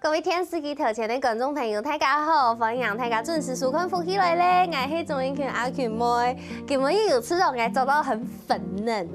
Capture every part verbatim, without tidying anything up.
各位電視機頭前个觀眾朋友，大家好！歡迎大家準時收看《福氣來了》，𠊎係鍾英群阿群妹。今晡日有試著𠊎做到很粉嫩，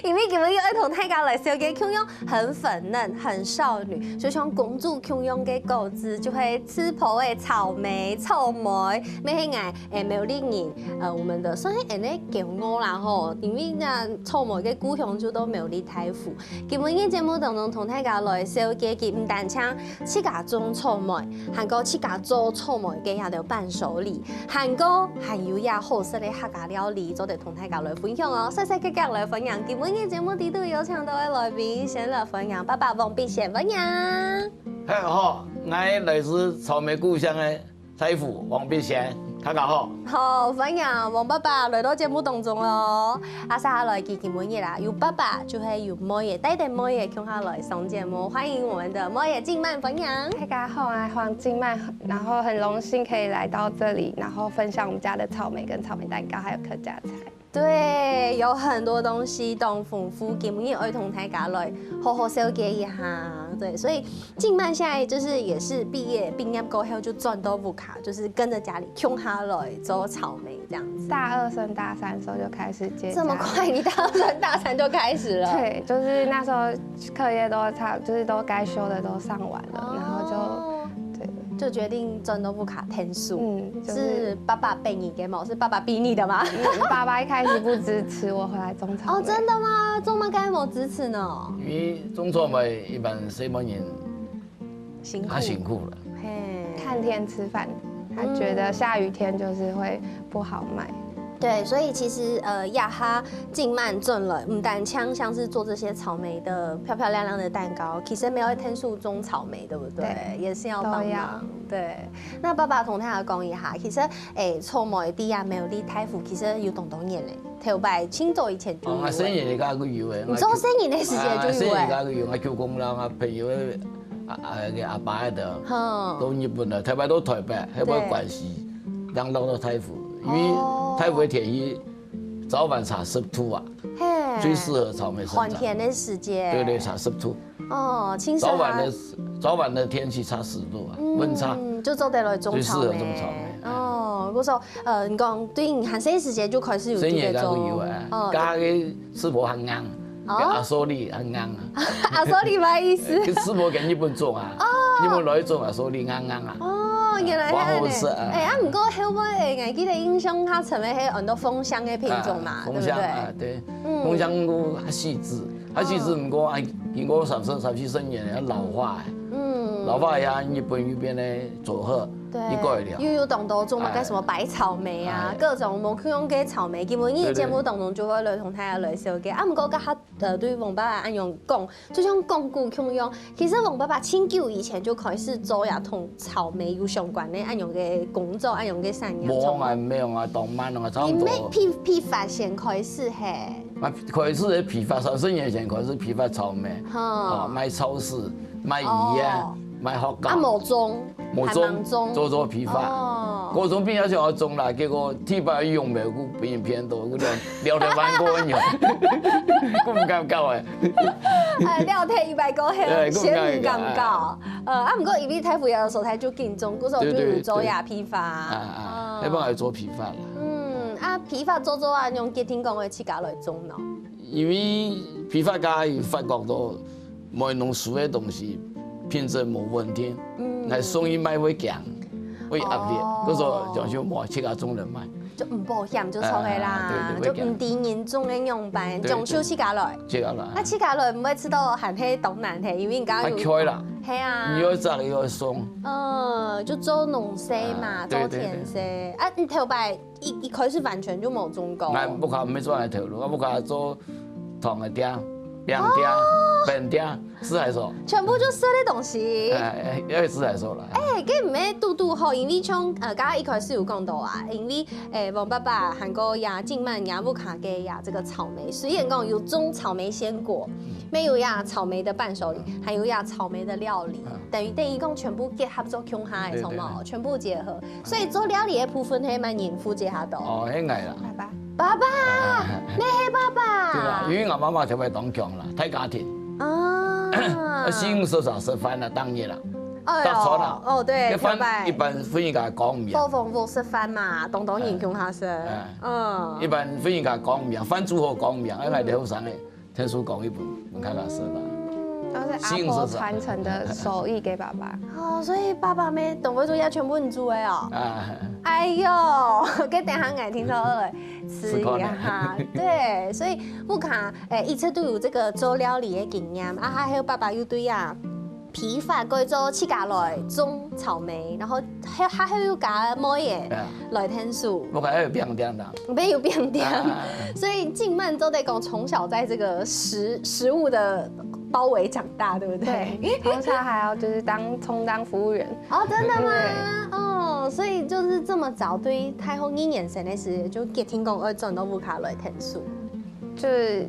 因為今晡日愛同大家來紹介共樣很粉嫩、很少女，就像公主共樣个果子，就係吃婆个草莓、草莓，乜係𠊎誒苗栗人，呃，我們的算係恁樣驕傲啦吼，因為那草莓个故鄉就到苗栗大湖。 今晡日節目當中同大家來紹介佢毋單淨自家種草莓，還過自家做草莓个這兜伴手禮，還過還有這好食个客家料理做得同大家來分享哦。細細格格來歡迎今晡日節目裡肚邀請到个來賓，先來歡迎爸爸王必先，歡迎。大家好，𠊎來自草莓故鄉个 大湖，王必先，大家好。好，歡迎王爸爸來到節目當中哦。啊，接下來佢今晡日啊，有爸爸就係有妹仔，帶等妹仔共下來上節目，歡迎我們的妹仔靜曼，歡迎。大家好，我是黃靜曼，然後很榮幸可以來到這裡，然後分享我們家的草莓跟草莓蛋糕，還有客家菜。 對，有很多東西當豐富，今晡日愛同大家來好好紹介一下。對，所以靜曼現在就是也是畢業，畢業過後就轉到屋下，就是跟著家裡共下來做草莓這樣子。大二升大三的時候就開始接家裡。這麼快，你大二升大三就開始了？對，就是那時候課業都差，就是都該修的都上完了，然後就，哦。對。就決定轉到屋下𢯭手。嗯，就是是爸爸逼你的嗎？是爸爸逼你的嗎？嗯，爸爸一開始不支持我回來種草莓。哦，真的嗎？做麼个無支持呢？因為種草莓一般細妹人辛苦。較辛苦了。嘿。看天吃飯，他覺得下雨天就是會不好賣。對，所以其實，呃，這下靜曼轉來，毋單淨像是做這些草莓的漂漂亮亮的蛋糕，其實乜愛𢯭手種草莓，對不對？對，也是要幫忙。都要。對，那爸爸同大家講一下，其實，誒，草莓在這苗栗大湖其實有當多年了，頭擺盡早以前就有了。哦，𠊎細人个時節就有了。你做細人个時節就有了？啊，細人个時節就有，𠊎舅公啦，𠊎朋友个阿，啊，个阿爸个，吼。到日本了，頭擺到台北，後尾關西，對。正落到大湖，因為，哦。大湖个天氣 早晚差十度啊，嘿。最適合草莓生長。寒天个時節。對對，差十度。哦，盡適合。早晚个，早晚个天氣差十度啊，嗯，溫差。就做得來種草莓。最適合種草莓。哦，故所，呃，你講，對，你還細時節就開始有這個種。細人个就有啊，哦。該个樹婆還硬，哦。該阿蘇里還硬啊。阿蘇里麼个意思？呃，該樹婆跟日本種啊，哦。日本來種阿蘇里硬硬啊。哦，原來係恁呢。哇，好食啊。哎，啊，毋過後尾，哎，𠊎記得印象較深个係安到豐香个品種嘛，啊，對不對？豐香啊，對。嗯。豐香較細枝，較細枝，哦。毋過啊，經過三十、三四十年，要老化欸。嗯。老化呀，日本那邊个佐賀，對。一改了。又有當多種嘛，哎。該什麼白草莓啊，哎。各種無共樣个草莓。今晡日个節目當中就會來同大家來紹介。對對。啊，毋過該下，呃，對王爸爸恁樣講， 就像講古共樣，其實王爸爸盡久以前就開始做這同草莓有相關个恁樣个工作，恁樣个產業。無啊，無啊，當慢啊，差毋多。你乜批，批發先開始係？啊，開始个批發，三十年前開始批發草莓，吼。哦，賣超市，賣魚啊，哦。賣學校。啊，無種。 無種，還吂種。做做批發。哦。高中畢業想愛種啦，結果地板用無，又被人騙到，又聊，聊天玩過很久，更毋敢搞欸。哎，聊天一擺過後，對，先毋敢搞。更毋敢搞。呃，啊，毋過因為大湖个所在就近種，故所就有做這批發。對對對。啊，啊，哦。那幫我做批發啦。嗯，啊，批發做做啊，用決定講愛自家來種咯。 因為批發家有發覺到賣農輸个東西品質無穩定，嗯。來送去賣會驚，會壓力，哦。故所講就無自家種來賣。就毋保險就著个啦，哎，對，對，就毋知人種个樣般，對，對。講就自家來。自家來。啊，自家來毋會試著還係當難係，因為你剛剛有，啊，開啦。係啊。你又摘又送。嗯，就做農事嘛，啊，對，做田事。對，對。啊，你頭擺 一，一開始完全就無種過。𠊎屋下毋係做該頭路，𠊎屋下做糖个店、餅店、哦。餅店、自來熟。全部就食个東西。哎，哎，愛自來熟啦。哎，該毋係堵堵好，因為像，呃，剛剛一開始有講到啊，因為，哎，王爸爸還過這靜曼這屋下个這，這個草莓，雖然講有種草莓鮮果，嗯。乜有這草莓个伴手禮，還有這草莓个料理，嗯。等於，等於講全部結合做共下个，對，對，什麼，對。全部結合。 所以做料理个部分係麼人負責較多？哦，該𠊎啦。爸爸。爸爸，你係爸爸。對啦，因為𠊎媽媽特別當強啦，大家庭。啊。啊，四五十儕食飯啦，當日啦。哎呦，搭餐啊。哦，對，該飯一般婦人家講毋贏。伙房屋食飯嘛，當多人共下食。哎。嗯。一般婦人家講毋贏，飯煮好講毋贏，哎，𠊎兜後生个，𢯭手講一本，分大家食吧。都是阿婆傳承的手藝給爸爸。哦，所以爸爸姆當會做，也全部你煮个哦。啊。哎呦，該等下𠊎聽著愛來試一下。試看啊。對，所以屋下，欸，一直都有這個做料理个經驗，啊，還有爸爸又對啊， 批發，改做自家來種草莓，然後還，還有加妹仔來𢯭手。我感覺有變點啦。毋免有變點。啊。所以靜曼做得講，從小在這個食，食物的包圍長大，對不對？對，從小還要就是當，充當服務員。哦，真的嗎？對。哦，所以就是這麼早，對大學一年生个時，就決定講愛轉到屋下來𢯭手。 就是，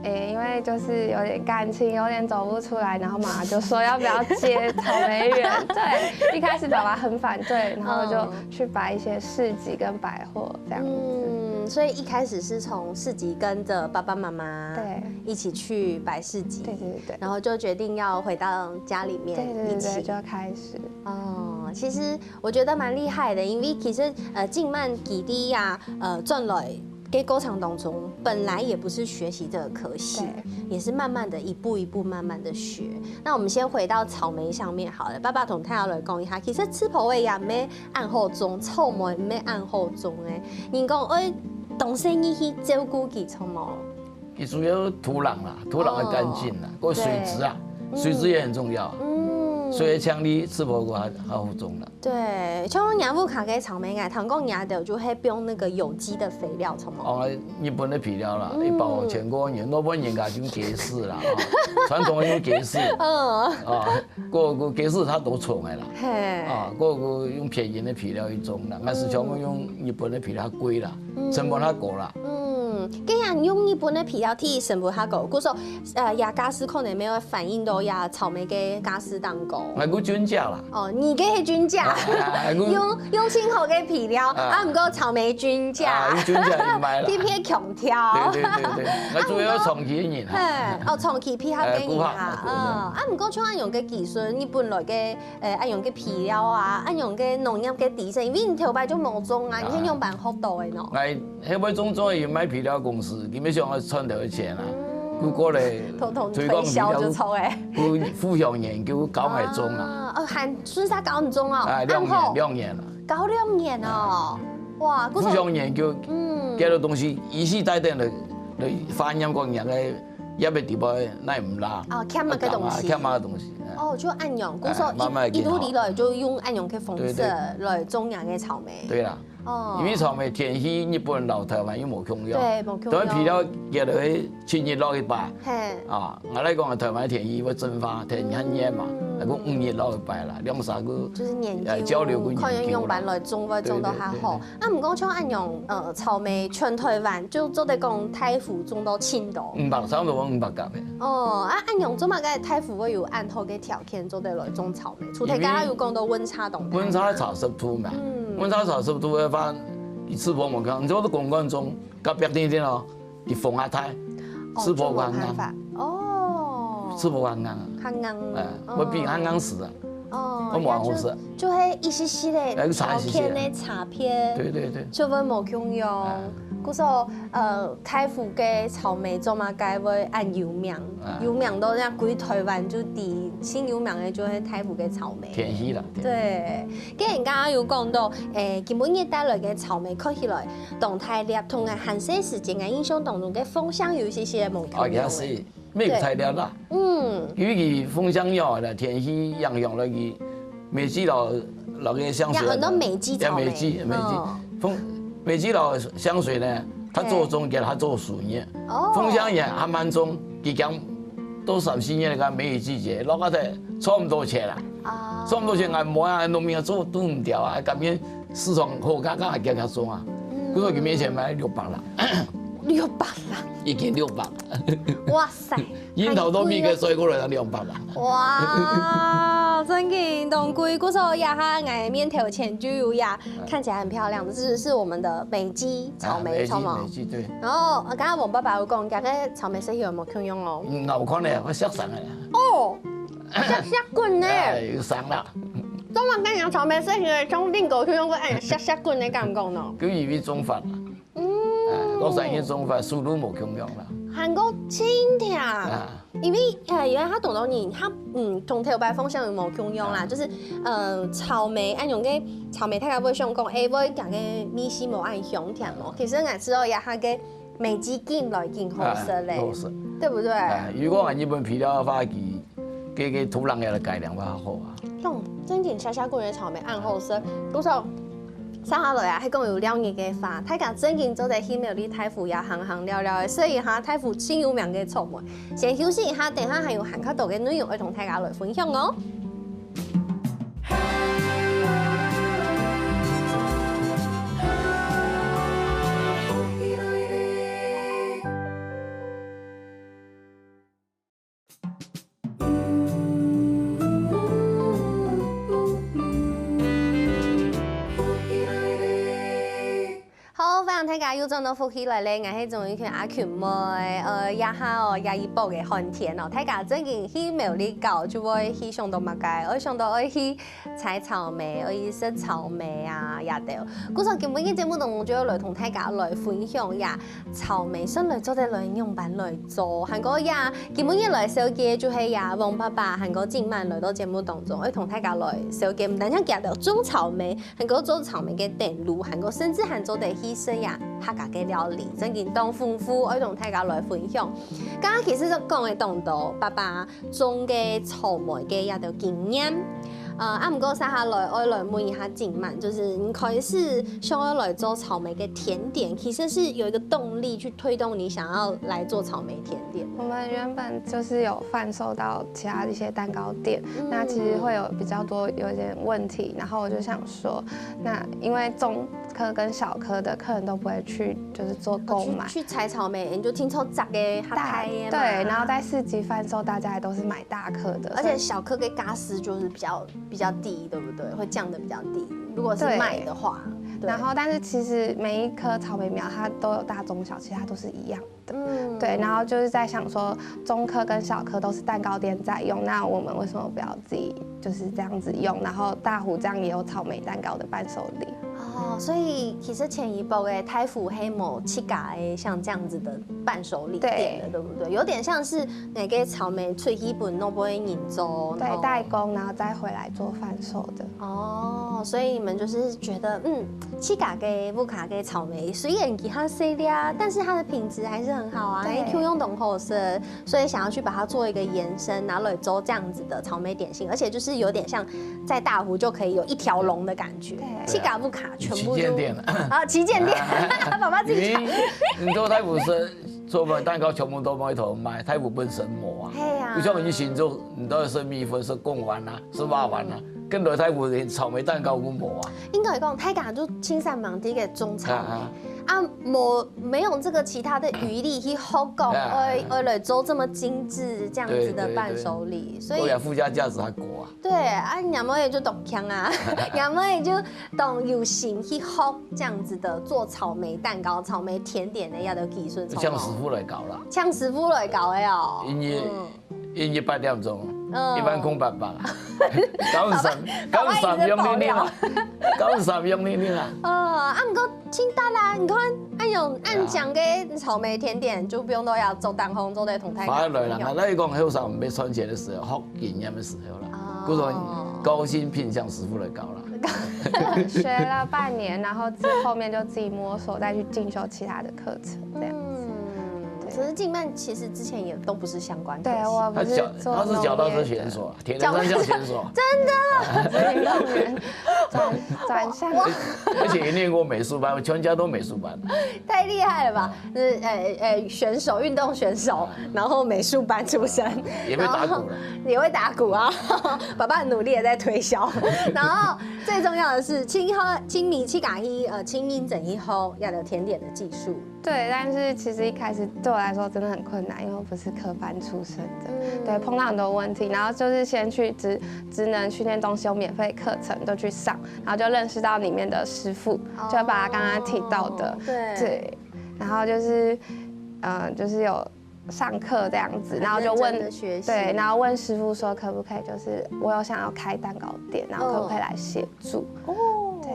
欸，因為就是有點感情，有點走不出來，然後媽媽就說要不要接草莓園。對，一開始爸爸很反對，然後就去擺一些市集跟百貨這樣子。嗯，所以一開始是從市集跟著爸爸媽媽，對，一起去擺市集，對對對，然後就決定要回到家裡面，對對對，一起。就開始。哦，其實我覺得蠻厲害的，因為其實，呃，靜曼佢在啊，呃，轉來个過程當中，本來也不是學習這個科系，對，也是慢慢的一步一步慢慢的學。那我們先回到草莓上面好了，爸爸同大家來講一下，其實莿筍仔也毋係恁好種，草莓毋係恁好種欸。人講，欸，當細義去照顧佢，著無？佢主要土壤啦，土壤要乾淨啦，哦，還有水質啊，對，水質也很重要。嗯，水的強力，莿筍仔還，還好種啦。 對，像若屋下个草莓，𠊎聽講若兜就係用那個有機的肥料，著無？哦，日本个肥料啦，嗯，一包全國人，日本人家就用雞屎啦，哈，傳統个用雞屎。嗯。啊，過，過雞屎佢都蟲个啦。嘿。啊，過，過用便宜个肥料去種啦，但是全部用日本个肥料較貴啦，嗯，成本較高啦。嗯，既然用日本个肥料，第一成本較高，故所，呃，這價數可能無法反映到這草莓个價數當高。𠊎个均價啦。 哦，你个係均價，啊，啊，啊，用，用盡好个肥料，啊，啊，毋過草莓均價，啊，用均價去賣啦。特別強調。對對對對，𠊎主要長期个人哈。嘿，哦，長期配合个人哈，哎，顧客，顧客。嗯，啊，毋過像恁樣个技術，日本來个，呃，恁樣个肥料啊，恁樣个農業个知識，因為你頭擺就無種啊，你係仰般學到个呢？𠊎 後尾種種有賣肥料公司，佢乜想愛賺到錢啊，嗯，故過來偷偷推廣肥料，推銷就著欸。故互相研究教𠊎種啊。啊，哦，還順續教你種哦，啊，兩年，恁好。兩年啊。教兩年哦，哇，故所，互相研究，嗯，幾多東西，一系帶等來，來發現講人个，也袂地步，哪毋罅，哦，欠麼个東西。欠麼个東西，哎。哦，就恁樣，故所一，哎，慢慢个變好。一路以來就用恁樣个方式，對對，來種人个草莓。對啦。 哦。因為草莓天氣日本摎臺灣又無共樣。對，無共樣。臺灣肥料結落去七日落一擺。嘿。啊，𠊎來講，臺灣天氣會蒸發，天氣較熱嘛，嗯，來講五日落一擺啦，兩三個，就是研究，呃，交流跟研究啦。看用仰般來種，會種到較好。對對對對。啊，毋過像恁樣，呃，草莓全臺灣就做得講大湖種到盡多。五百，差不多五百甲个。哦，啊，恁樣做麼个大湖會有恁好个條件做得來種草莓？ 除忒剛剛有講到溫差當大。溫差差十度嘛，嗯，溫差差十度个話，佢莿筍仔無共，你做个公館種，隔壁定定哦，佢風較大，哦，莿筍仔較硬，就無辦法。哦，莿筍仔較硬啊，較硬，哎，哦，會比較硬死啊，哦，會無好食。就，就係一息息个，哎，差一息息啊，條件个差別，對對對，就會無共樣。哎。故所，呃，大湖个草莓做麼个會恁有名？ 啊。有名到這歸臺灣就知，盡有名个就係大湖个草莓。天氣啦，天氣。對，既然剛剛有講到，欸，今晡日帶來个草莓看起來當大粒，同𠊎還細時節𠊎印象當中个豐香有一息息个無共樣。哦，也係，無大粒啦。對。嗯。因為佢豐香了啦，天氣影響了佢，美季摎，摎个香水。有很多美季草莓。也美季，美季。哦。豐，美季摎香水呢， 佢做中間，佢做樹葉。哦。豐香也還蠻重，佢講都三四年个梅雨季節，落下來差毋多切啦。啊。差毋多切，𠊎無啊，農民啊做都毋掉啊，甘願市場好價格還叫佢種啊。嗯。故所佢面前賣六百啦。六百啦。一斤六百。哇塞，櫻桃都賣个水果了兩百啦。哇，真个當貴，故所這下𠊎面頭前就有呀。 看起來很漂亮，這是，是我們的美姬草莓，啊，美姬，草莓。美姬，對。然後，呃，剛剛我爸爸有講，這個草莓色有無共樣哦？嗯，𠊎有看咧，𠊎色生个啦。哦，削削滾呢。哎，有爽啦。中文跟洋草莓是一个从另口去用过，哎，削削滚的感觉呢。跟以为中饭啦，嗯，哎，洛杉矶中饭速度无共样啦。韩国清甜。啊，因为呃，原来他懂懂你，他嗯，同头擺方向有无共样啦，啊，就是呃，草莓，哎，用个草莓，大家会想讲，哎，会感觉米西无爱香甜哦。其实俺吃到呀，它个美肌进来进好食嘞，哎，好食，对不对？哎，如果按日本肥料的话，佢个个土壤也改良会好啊。懂，真正下下个月草莓暗好食，多少？上下来啊，还讲有料理个话，大家真正做得去苗栗大湖也行行聊聊的，所以哈，大湖真有名个草莓。先休息一下，等下还有还较多个内容要同大家来分享哦。好，欢迎大家又转到福氣來了，𠊎係鍾玉泉阿群妹。呃，這下哦，這一波个寒天哦，大家正經去苗栗搞，就會去想到麼个？會想到愛去採草莓，愛去食草莓啊，這兜。故所今晡日節目當中就要來同大家來分享呀，草莓順來做得來仰般來做。還過呀，今晡日來紹介就係呀，王爸爸還過今晚來到節目當中，愛同大家來紹介，毋單淨佢兜種草莓， 還過做草莓个等路，還過甚至還做得去食呀客家个料理，正經當豐富，愛同大家來分享。剛剛其實就講个當多，爸爸種个草莓个這兜經驗。呃，啊，毋過接下來愛來問一下靜曼，就是你開始想要來做草莓个甜點，其實是有一個動力去推動你想要來做草莓甜點。我們原本就是有販售到其他一些蛋糕店，嗯，那其實會有比較多有一點問題，然後我就想說，那因為中科跟小科的客人都不會去，就是做購買，去去採草莓，你就聽說摘个較大个嘛。對，然後在市集販售，大家也都是買大顆的，而且小科个價數就是比較比較低，對不對？會降得比較低，如果是賣的話。對。然後，但是其實每一顆草莓苗它都有大中小，其實它都是一樣的。嗯，對，然後就是在想說，中科跟小科都是蛋糕店在用，那我們為什麼不要自己就是這樣子用？然後大湖這樣也有草莓蛋糕的伴手禮。哦，所以其實前一步个大湖係無自家个像這樣子的伴手禮店的，對，對不對？有點像是那個草莓出去分外背人做，對，然後代工，然後再回來做販售的。哦，所以你們就是覺得，嗯，自家个屋下个草莓雖然佢較細粒啊，但是它的品質還是很好啊，對，因為共樣當好食，所以想要去把它做一個延伸，拿來做這樣子的草莓點心，而且就是有點像在大湖就可以有一條龍的感覺，對，自家屋下全部都旗艦店啊，旗艦店，爸爸自己講。你你做大湖食，做个蛋糕全部都買頭賣，大湖本身無啊。係啊，有像以前做，你都係食米粉、食貢丸啊、食肉丸啊，跟來大湖連草莓蛋糕都無啊。應該講，大家就千山萬地个種草莓，啊，無沒有這個其他的餘力去學講，啊，愛愛來做這麼精緻這樣子的伴手禮，所以對啊，附加價值還高啊。對啊，若妹就當強啊，若妹就當有心去學這樣子的做草莓蛋糕、草莓甜點的這兜技術，請師傅來教啦，請師傅來教个哦。因為 因為八點鐘，嗯，一般空白白啊。九十三，九十三用你你啦，九十三用你你啦。哦，啊，毋過清淡啦，你看，哎喲，恁講个草莓甜點，就毋用到愛做當紅，做得同大家分享。反而來啦，那你講後生毋係賺錢个時候，學經驗个時候啦，哦，故所高薪聘請師傅來教啦。學了半年，然後之後面就自己摸索，再去進修其他的課程，這樣子。嗯，對。可是靜曼其實之前也都不是相關科系。對，我不是做農業的。他腳他是腳踏車選手啊，鐵人三項選手啊。真的，運動員轉轉向。而且也念過美術班，全家都美術班。太厲害了吧！是呃呃選手，運動選手，然後美術班出身，也會打鼓了。然後也會打鼓啊。爸爸很努力的在推銷。然後最重要的是，親和親民去家去呃親民整一后要有甜點的技術。對，但是其實一開始對我來說真的很困難，因為我不是科班出身的，嗯，對，碰到很多問題，然後就是先去職職能訓練中心有免費課程都去上，然後就認識到裡面的師傅，就把他剛剛提到的，哦，對，對，然後就是呃就是有上课这样子，然后就问，很认真地学习。对，然后问师傅说可不可以，就是我有想要开蛋糕店，然后可不可以来协助？哦，对。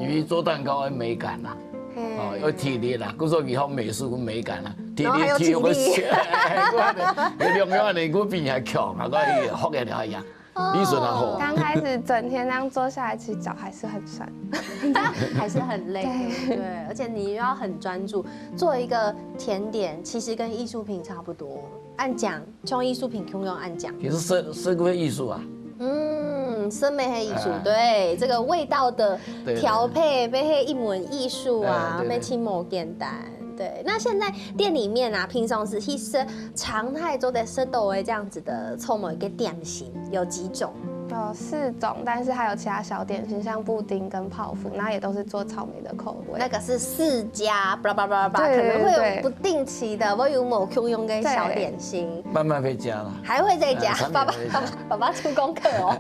因为做蛋糕要美感啦，嘿哦，要体力啦，故所以好美术跟美感啦，体力然后还有体力个体力学，有两样人我比你还强啊，我也学个了一样，你说然后。刚开始整天这样做下来，其实脚还是很酸。还是很累，对不对？而且你又要很专注，做一个甜点，其实跟艺术品差不多。恁講，像艺术品共樣恁講。其实是是个艺术啊，嗯，审美个艺术，哎对，这个味道的对对调配，配是一门艺术啊，哎对对配起无简单。对，那现在店里面啊，平常时去食常態做得食到的这样子个草莓个点心有几种？有四种，但是还有其他小点心，像布丁跟泡芙，那也都是做草莓的口味。那个是四家，巴拉巴拉巴拉巴拉，对可能会有对对不定期的，会有无共样个小点心，慢慢会加啦。还会再加哎。爸爸慢慢会加爸爸爸爸出功课哦。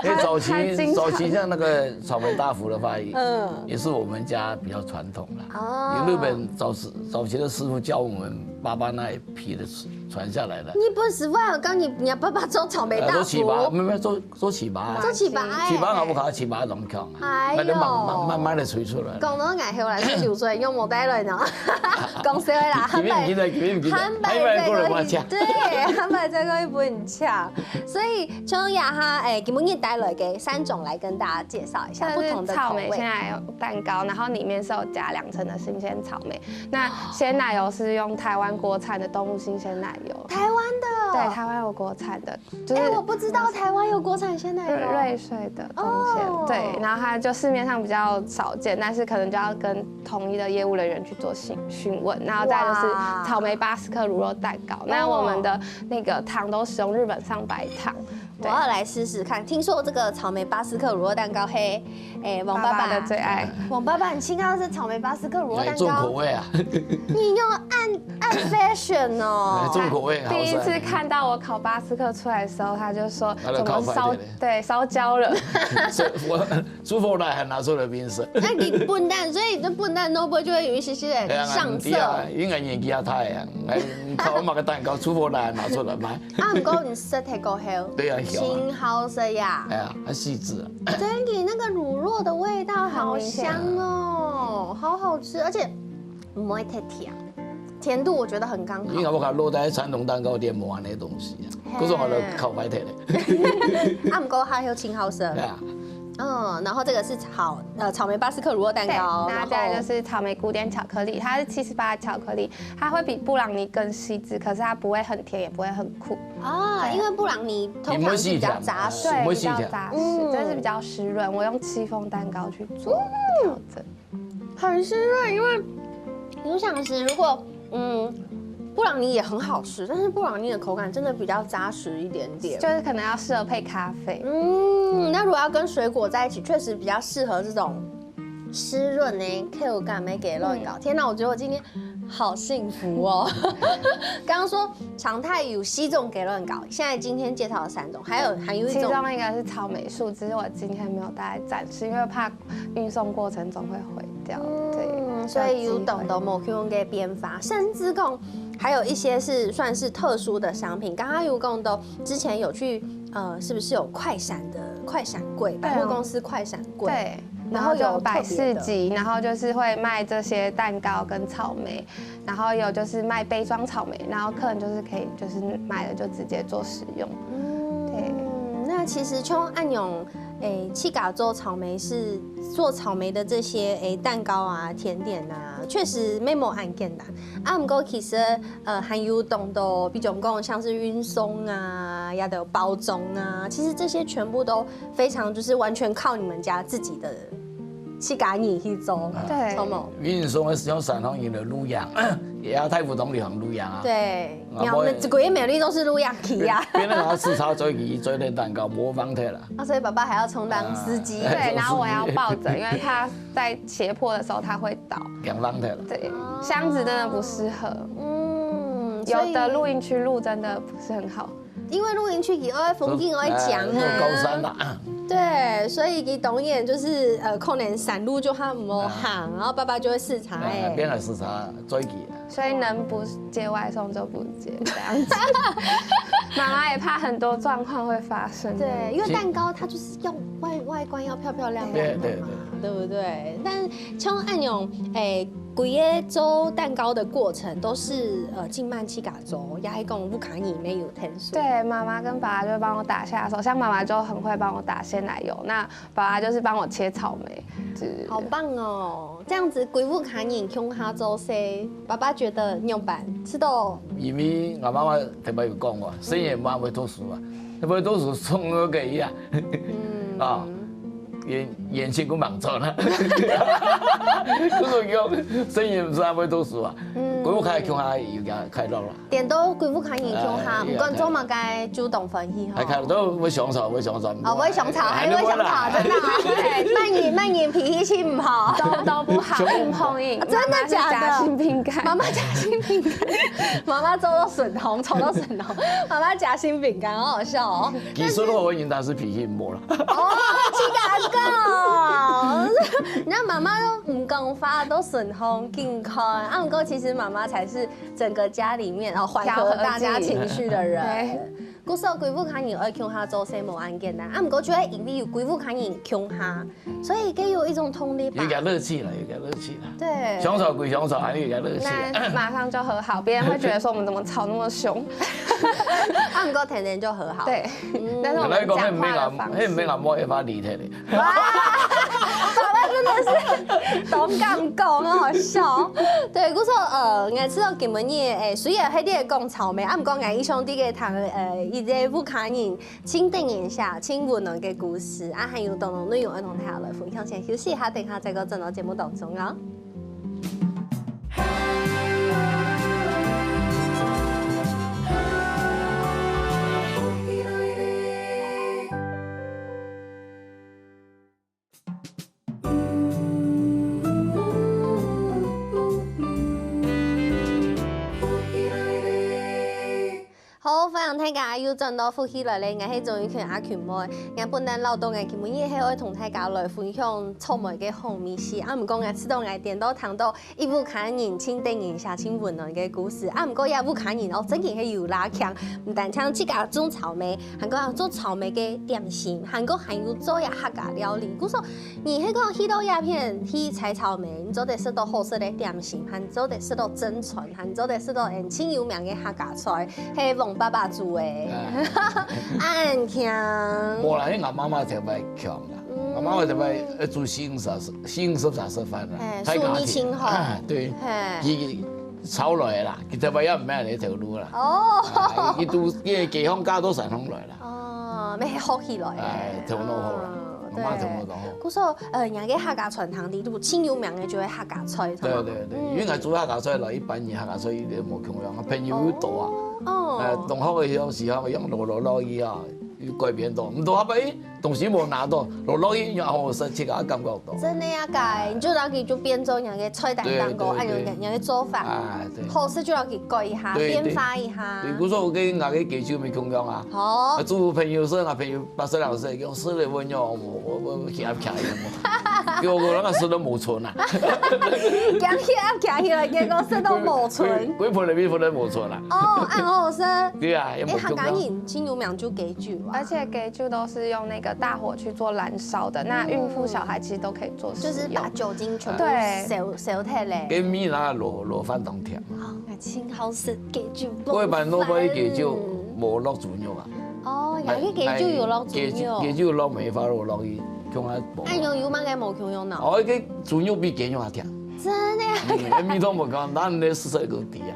因为早还经常期早期像那个草莓大福的话，嗯，也是我们家比较传统啦。哦因为日本早时早期的师傅教我们爸爸那一批的传下来的。你不是我有跟你你爸爸做草莓大呃，做糍粑，福，没有没有做做糍粑啊，做糍粑哎，糍爿也不好，糍爿怎么讲啊？哎呦那就慢慢慢慢的吹出来了。讲到𠊎後來就流出來，因為無帶來呢。講笑的啦，今天不記得，今天不記得，坦白還有人過來再過一，我講。對，坦白再過一分享。所以秋雅哈，哎，今日帶來个三種來跟大家介紹一下不同的口味像是草莓鲜。奶油蛋糕，然后里面是有加两层的新鲜草莓。那鲜奶油是用台湾国产的动物性鲜奶油。台湾的，对，台湾有国产的，就是哎，我不知道台湾有国产鲜奶油。瑞瑞穗的东西，哦对，然后它就市面上比较少见，但是可能就要跟统一的业务人员去做询询问，然后再来就是哇草莓巴斯克乳酪蛋糕，那我们的那个糖都使用日本上白糖，我要來試試看。聽說這個草莓巴斯克乳酪蛋糕，嘿，哎，王爸爸爸爸的最愛。王爸爸，你聽到是草莓巴斯克乳酪蛋糕，哪種口味啊？你用按按 fashion 哦，哪種口味啊？第一次好帥。看到我烤巴斯克出来的时候，他就说他就怎么烧烤白的嘞对烧焦了，是我師傅來還拿出來面色。那你笨蛋，所以你就笨蛋，會不會就會有一些些哎呀，上色？你啊，應該年紀也大啊，哎，你烤麼个蛋糕，師傅來拿出來賣。啊，毋過你食忒過後，對啊，有啊真好食呀哎。呀，還細緻啊。真的，那個乳酪的味道好香哦，好好吃，而且毋會太甜，甜度我覺得很剛好。應該我看落在傳統蛋糕店無恁个東西啊，可是我都烤白忒了。啊，毋過還有真好食。對啊，嗯，然後這個是草呃草莓巴斯克乳酪蛋对，糕，然后再来然後就是草莓古典巧克力，它是七十八巧克力，它会比布朗尼更细致，可是它不会很甜，也不会很苦。啊，因為布朗尼通常是比較扎實对，我喜欢比较扎实，嗯这是比较湿润。我用戚风蛋糕去做调整，很湿润，因為有想是如果嗯布朗尼也很好吃，但是布朗尼的口感真的比較扎實一點點。就是可能要适合配咖啡。嗯，那如果要跟水果在一起，確實比較適合這種濕潤的口感的雞卵糕。天哪，我覺得我今天好幸福哦！剛剛說常態有四種雞卵糕，現在今天介紹了三種，還有還有一種其中一个是草莓树，只是我今天没有带来展示，因为怕运送过程中会毁掉。对，嗯，所以有懂得某種的變化，甚至講還有一些是算是特殊的商品。剛剛有講到之前有去呃，是不是有快閃的快閃櫃，百貨公司快閃櫃？对，然後有然后就有百特別的事集，然后就是会卖这些蛋糕跟草莓，然后有就是卖杯装草莓，然后客人就是可以就是买了就直接做食用。嗯，那其實像恁樣，誒，自家做草莓是做草莓的這些誒蛋糕啊、甜點啊，確實沒有恁簡單。啊，毋過其實呃還有當多，比如講像是運送啊，也有包裝啊，其實這些全部都非常就是完全靠你們家自己的自家人去做，對著無？運送个時候，山上人來露營，也要大埔東里行露營啊。對，啊然後我們這個月每日都是露營去啊。變成要自家做起做个蛋糕，模仿忒啦。啊，所以爸爸還要充當司機。哎对，然后我要抱着，因为他在斜坡的时候他会倒。模仿忒啦。对，箱子真的不适合。嗯，所以有的露营区路真的不是很好。因為露營區以外風景愛講哎那高啊，山啦，對，所以佢當然就是呃，可能山路就較毋好行，然後爸爸就會視察哎，哎。變成自家做起。所以能不接外送就不接，这样子。妈妈也怕很多状况会发生。对，因为蛋糕它就是要外外观要漂漂亮亮的嘛，对不对？但像恁樣，诶，规个做蛋糕的过程都是呃靜曼自家做，也係講屋下人也有添手。对，妈妈跟爸爸就会帮我打下手，像妈妈就很会帮我打鲜奶油，那爸爸就是帮我切草莓，就是好棒哦！这样子，归屋下人共下做事，爸爸觉得仰般？知道因为我妈妈特别有讲过，生意妈会读书啊，不会读书送那个呀，啊，眼眼睛不忙做了，不是用生意是不会读书啊，归屋下共下有点快乐了。点到归屋下人共下，哎不管做么个就当欢喜哈。还看都会想吵，会想吵。哦，会想吵，还会想吵，真的啊。曼妮，曼妮脾气是不好，都都不好，硬碰硬。真的假的？夹心饼干，妈妈夹心饼干，妈妈做到粉红，炒到粉红，妈妈夹心饼干，好好笑哦。技术好，我应该是脾气没了。哦，这个个，那妈妈都唔讲话，都粉红健康啊。不过其实妈妈才是整个家里面哦缓和大家情绪的人。故所归屋下人愛共下做事無恁簡單，啊，不过就係因为有归屋下人共下，所以给有一种动力吧。有点乐趣了，有点乐趣了。对，想吵归想吵，还有点乐趣。那马上就和好，别人会觉得说我们怎么吵那么凶。啊，不过甜甜就和好。对，但是我们讲话的方式，那个没敢，那没敢摸一发理他的。哇，爸爸真的是懂敢讲，很好笑。对，故所呃，我知道今晡日诶，虽然还在讲草莓，啊，不过我以上这个谈呃，一个屋下人，请等一下，请温暖的故事，啊，还有当多内容要同大家来分享，先休息一下，等一下再过转到节目当中啊。好，欢迎大家又转到福氣來了，𠊎係鍾玉權阿權妹。𠊎本來恅著𠊎今晡日係愛同大家來分享草莓个好味緒，啊，毋過𠊎試著𠊎顛倒聽著一屋下人盡得人惜、盡溫暖个故事，啊，毋過這屋下人哦，真經係有拉強，毋單淨自家種草莓，還過做草莓个點心，還過還有做這客家料理。故所你係講去到這片去採草莓，你做得食著好食个點心，還做得食著蒸船，還做得食著盡有名个客家菜，係王爸爸煮个。恁強。無啦，因為我媽媽特別強啦，我媽媽特別愛煮新式新式茶食飯啦，哎，太家庭手藝真好。啊，對，嘿。佢炒來啦，佢特別也毋係你頭路啦。哦。啊，佢都佢个家鄉嫁到山上來啦。哦，乜學起來。哎，頭腦好啦，哦我媽頭腦當好。故所，呃，人家客家餐廳裡肚盡有名个就係客家菜，對對對，因為𠊎煮客家菜咯，一般人客家菜一點無共樣，朋友又多啊。哦。呃，同學个有時候用落落落去啊，又改變到，毋多後尾東西無拿到，落落去然後食自家感覺到。真个啊，該你就當佢就變做人个菜單當中，對對對。哎，人个做法。啊，對。好食就要佢改一下，對對。變化一下。對，故所𠊎跟𠊎个家酒無共樣啊。好啊，。做朋友時，𠊎朋友八十零歲，講食了問喲，我我我去阿卡一樣，叫我那個食都無存啊。行起來，行起來，結果食到無存。歸盆裡面分都無存啊。哦，恁好食。對啊，也哎，無共樣。客家人盡有名就家酒啊，而且家酒都是用那个大火去做燃燒的，那孕妇、小孩其實都可以做食用。就是把酒精全部對燒燒忒咧。跟米那落落飯當甜嘛。哦，真好食家酒。我一般都不會家酒無落豬肉啊。哦，人个家酒有落豬肉。家酒落梅花落落去，共下無。哎喲，有麼个無共樣呢？哦，一個豬肉比雞肉還甜。真的啊。嗯，味道無共，那你食食个底啊。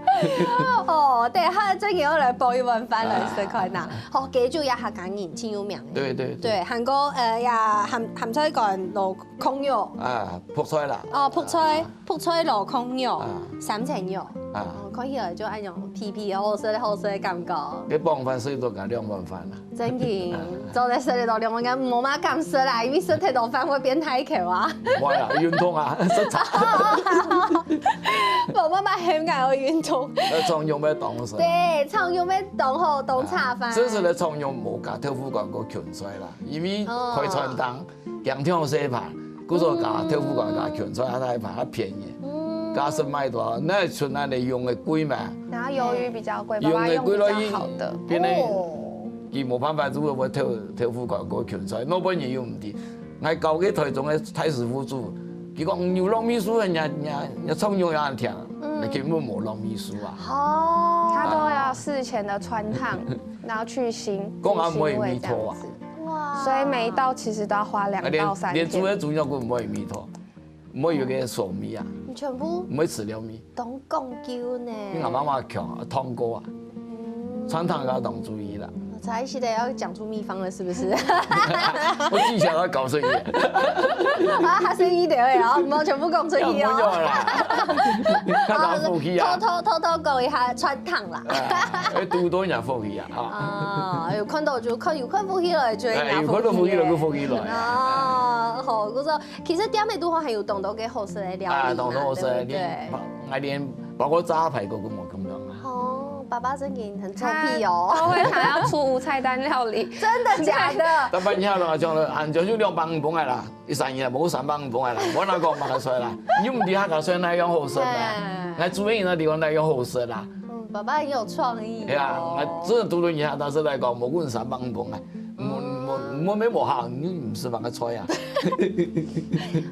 哦，對，下最近我來煲一碗飯來食看呐。好，家酒也客家人盡有名的。對對對。對，還過呃呀，鹹鹹菜乾落炕肉。啊，覆菜啦。哦，覆菜，覆菜落炕肉啊，三層肉。啊，哦，看起來就恁樣皮皮好食好食的感覺。你傍飯食到个兩碗飯啦。真的，做得食得到兩碗，應該無麼敢食啦，因為食太多飯會變大口啊。無啊，運動啊，食茶。無辦法，很愛運動。那長肉要當食。對，長肉要當好，當茶飯。真實个長肉無加豆腐乾个芹菜啦，因為開餐廳，驚忒細盤，故所加豆腐乾加芹菜，它那一盤較便宜。嗯，假使買到，那係出來个用个貴嘛。然後魷魚比較貴，爸用个爸用比較貴咯，好的。變成哦，佢無辦法，只會偷偷富搞个芹菜，老板人又毋知。𠊎交个台中个大師傅煮，佢講牛肉味素，人家人家人家炒牛也很甜，那根本無肉味素啊。哦，他都要事前的汆燙，然後去腥，講啊，去腥味無味道啊這樣子。哇，所以每一道其實都要花兩啊，連到三連煮个天。煮肉骨毋會味道，毋會有个酸味啊。你全部毋會食了味。懂講究呢。你阿媽媽強啊，燙過啊，川燙要當注意啦。才一起的要講出秘方了，是不是？我記下來告訴你。啊，還是一點而已哦，沒有全部講出去哦。不用啦，看他福氣啊偷。偷偷偷講一下川燙啦。哎，堵到人家福氣啊！啊，啊，有看到就看，有看福氣了，就哎，有看到福氣了，就福氣了。啊，好，我說其實店裡肚還有當多个好食个料理嘛，啊，當多好食个，對不對？連，連包括炸排骨都無咁樣啊。哦，爸爸真的很臭他屁哦。他會想要出無菜單料理，真的假的？但半夜了，講了，啊，就有兩百五百个啦，一三年無三百五百个啦，我哪講買得出來啦？你毋知客家菜哪樣好食啦？哎來煮个人个地方哪樣好食啦？嗯，爸爸很有創意、哦。哎呀，我真的讀了你下，但是來講，無論三百五百个，我我我沒無好，你毋係買个菜啊。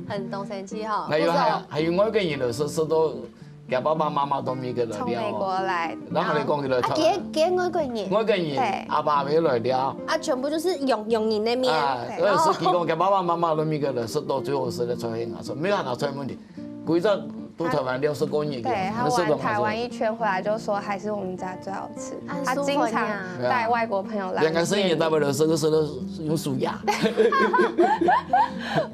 很懂神奇哈。還有還有不知道還有外國人來食，食到佢爸爸媽媽都沒个來從美國了。來，然後你講佢來啊，幾幾外國人外國人對阿爸也來了。啊，全部就是用用人的面。啊，對二十幾个，佢爸爸媽媽都沒个來食到最好食个菜，很好食，沒有很好吃的問題。規隻都台灣六十個月，對，他那是都很好吃玩台灣一圈回來就說還是我們家最好吃。啊他經常帶外國朋友來。兩個生意大不了十個十個用數呀。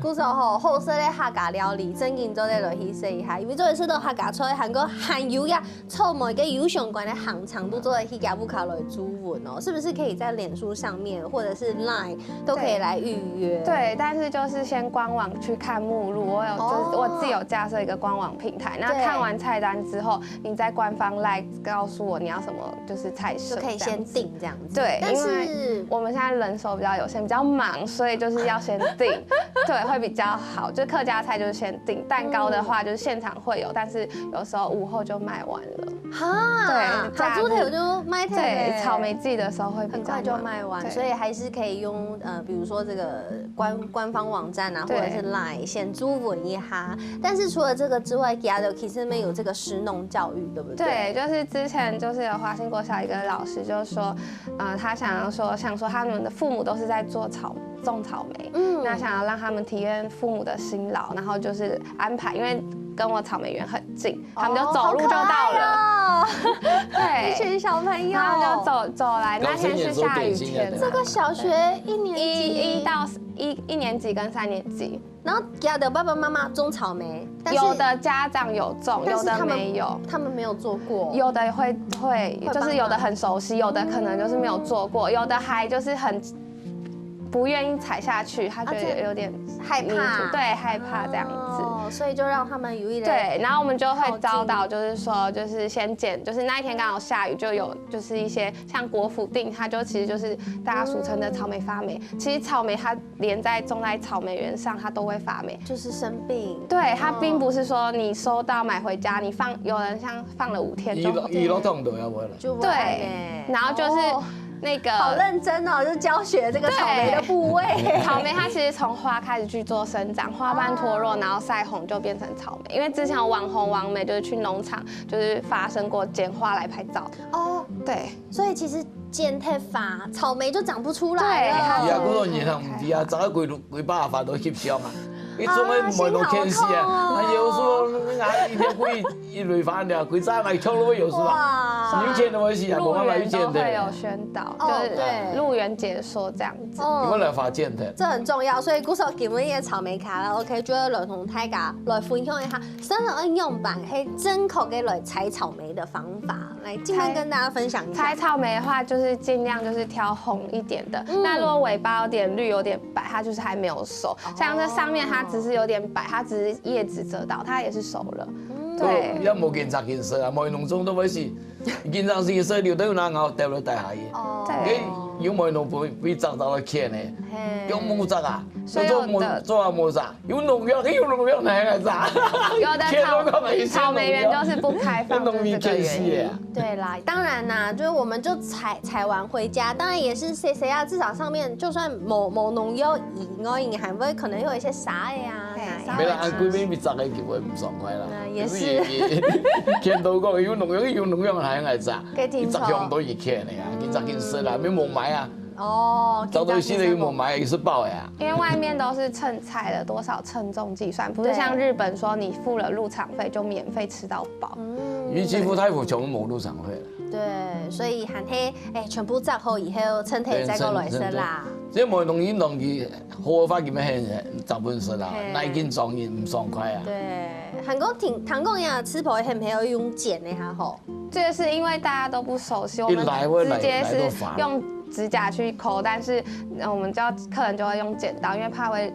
故所吼，好食个客家料理，正經做得來去試一下，因為做得食到客家菜，還過還有呀，草莓跟有相關的行程都做得去佢屋下來煮飯哦，是不是可以在臉書上面或者是 Line 都可以來預約？對，但是就是先官網去看目錄，我有就是哦我自己有架設一個官網平台，那對看完菜單之後，你在官方 Line 告訴我你要什麼就是菜色，就可以先这样子。定这样子。对，但因为是我们现在人手比较有限，比较忙，所以就是要先定，对，会比较好。就客家菜就是先定，蛋糕的话就是现场会有，但是有时候午后就卖完了。哈，对好猪头就卖掉对，了。草莓季的时候会比较很快就忙卖完，对所以还是可以用呃，比如说这个官官方网站啊，或对者是 Line 先注文一下。但是除了这个之外，其他的其实没有这个食农教育，对不对？对，就是之前就是有华兴国小一个老师就说，呃，他想要说，想说他们的父母都是在做草种草莓，嗯那想要让他们体验父母的辛劳，然后就是安排，因为跟我草莓园很近，他们就走路就到了。哦，好可爱哦对，一群小朋友，然后就走走来，那天是下雨天，高中也做点心啊这个小学一年级一一到一一年级跟三年级，然后给他的爸爸妈妈种草莓，但是有的家长有种，有的但是他们没有。他们没有做过，有的会会，会就是有的很熟悉，有的可能就是没有做过，有的还就是很不愿意踩下去，他觉啊这得有点害怕，迷途对，害怕这样子。哦，所以就让他们有一点对，然后我们就会教导，就是说，就是先剪，就是那一天刚好下雨，就有就是一些像国府定，它就其实就是大家俗称的草莓发霉。其实草莓它连在种在草莓园上，它都会发霉。就是生病，对，它并不是说你收到买回家，你放有人像放了五天一就路一路痛都要回来。就不对会呢，然后就是哦那个好认真哦，就教学这个草莓的部位。草莓它其实从花开始去做生长，花瓣脱落，然后晒红就变成草莓。因为之前有网红网美就是去农场，就是发生过捡花来拍照。哦，对，所以其实剪太发，草莓就长不出来了。对它伊啊，古老人通毋知啊，摘个規規把发都翕相啊。一种个门都天死啊，啊心好痛哦啊，有时候啊，一天可以一蕊发了，规扎来跳都会有是吧？哇，有钱的会死啊，没办法有路人都钱的。会有宣导，哦就是对路人解说这样子。哦你们来发现的。这很重要，所以故所今日个草莓卡拉OK就要来同大家来分享一下，生了恩用版，嘿，正确个来采草莓的方法，来尽量跟大家分享一下。采草莓的话，就是尽量就是挑红一点的。嗯那如果尾巴有点绿、有点白，它就是还没有熟。像这上面它只是有点白，它只是叶子遮到，它也是熟了。对也无警察警示啊，无农种都会死，警察警示留到有哪咬掉了带下去。哦对哎，有無農夫會摘到來牽呢？嘿用木摘啊，所以有的做木做啊木摘，有農藥，有農藥哪來摘？有的牽農藥草哪來草莓园就是不开放，农民就是这个原因。见识啊。对啦，当然啦，就是我们就采采完回家，当然也是谁谁啊，至少上面就算某某农药以外，你还会可能会有一些沙的啊，嘿奶啊没啦，按规边被摘个机会不爽快啦。那也是可是也也，见到讲有农药，有农药还来摘，给停你摘用都一看的呀，你摘给吃啦，没没买啊，哦，找到现在有没买也是爆呀。因为外面都是称采的，多少称重计算，不是对像日本说你付了入场费就免费吃到饱。尤其福大福全部没入场费了。对，所以还黑哎，全部摘好以后，称体再过来生啦。这没东西弄去，好好发给们很十分十啦嘿，那已经装也不爽快啊。对，韩国挺韩国人啊，吃饱也很没有用剪的哈吼。这个是因为大家都不熟悉，我们一来会来直接是来都烦用指甲去抠，但是呃我们就要客人就会用剪刀，因为怕会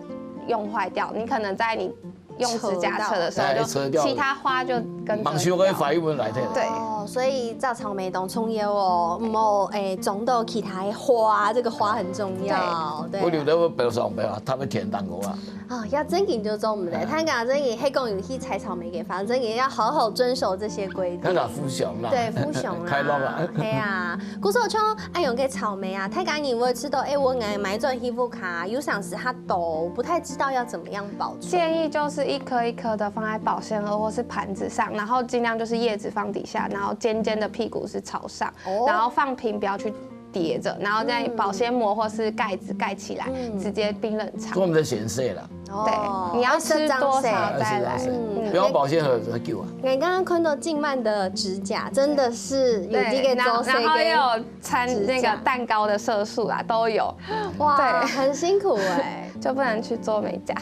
用坏掉。你可能在你用指甲扯的时候，扯到就其他花就跟着忙修个掉。法律文来的。对哦，所以摘草莓当重要哦，莫哎种到其他的花，这个花很重要。对，我留在我表上表啊，他们填单个啊。啊，要正经就种毋得，他讲正经，黑讲有去采草莓个，反正也要好好遵守这些规定。那个富雄啦，对，富雄啦，开朗啊。系啊，故所像恁样个草莓啊，大家你会知道，哎，我买买转去屋下，有想时它都不太知道要怎么样保存。建议就是一颗一颗的放在保鲜盒或是盘子上，然后尽量就是叶子放底下，然后尖尖的屁股是朝上，哦然后放平不要去叠着，然后再保鲜膜或是盖子盖起来，直接冰冷藏。做我们的显示了。哦对，你要吃多少再来。是是是嗯不要保鲜盒才够啊。我刚刚看到静曼的指甲，真的是有这个对，然后周岁然后又跟有掺那个蛋糕的色素啦，都有，哇，对很辛苦哎，就不能去做美甲。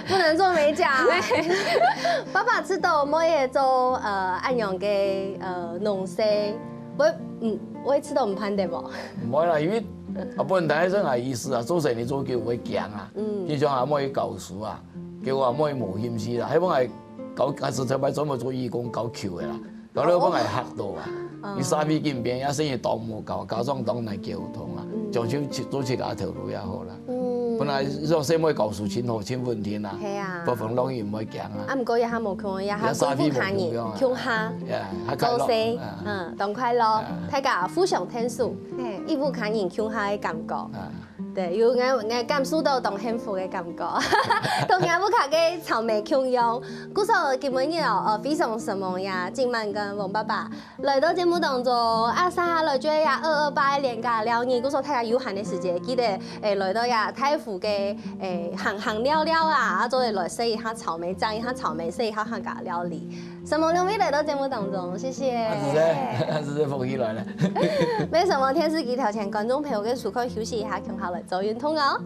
不能做美甲。爸爸知道我也做呃恁样个呃农事，我嗯，我也知道唔潘的不？唔会啦，因为啊，本来真系意思啊，做生意做久会惊啊，嗯，就像阿妹教书啊，叫我阿妹无兴趣啦，希望系搞，还是特别专门做义工搞球的啦，搞了本来吓到啊，你沙皮金边也生意当无搞，家长当难沟通啊，就就去做其他头路也好啦。嗯，本来让細妹教书真好，真稳定啊，系啊不妨容易唔会惊啊啊，。毋过也还无空，也还也沙皮跟屋下人无用啊共下。呀，还快乐做事，啊嗯，当快乐，大家互相天数，嘿一屋下人共下的感觉。啊。对，有我我感受到当幸福的感觉，同阿屋下个草莓共样。故所今晡日哦，呃，非常承蒙呀，静曼跟王爸爸来到节目当中，啊，接下来就要二二八连假了，你故所大家有闲的时间，记得诶来到呀大湖个诶行行聊聊啊，啊，做得来食一下草莓，尝一下草莓，食一下客家料理。承蒙两位来到节目当中，谢谢。啊，是谁？是谁？风起来了。没什么，电视机头前观众朋友个收看休息一下，共下来做运动哦。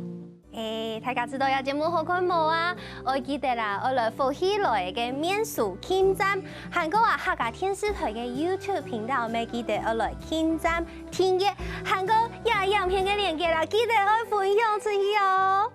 诶，大家知道这节目好看无啊？爱记得啦，爱来福气来个面书点赞，还有啊客家电视台个YouTube频道，也记得爱来点赞、订阅，还有这影片个链接啦，记得爱分享出去哦。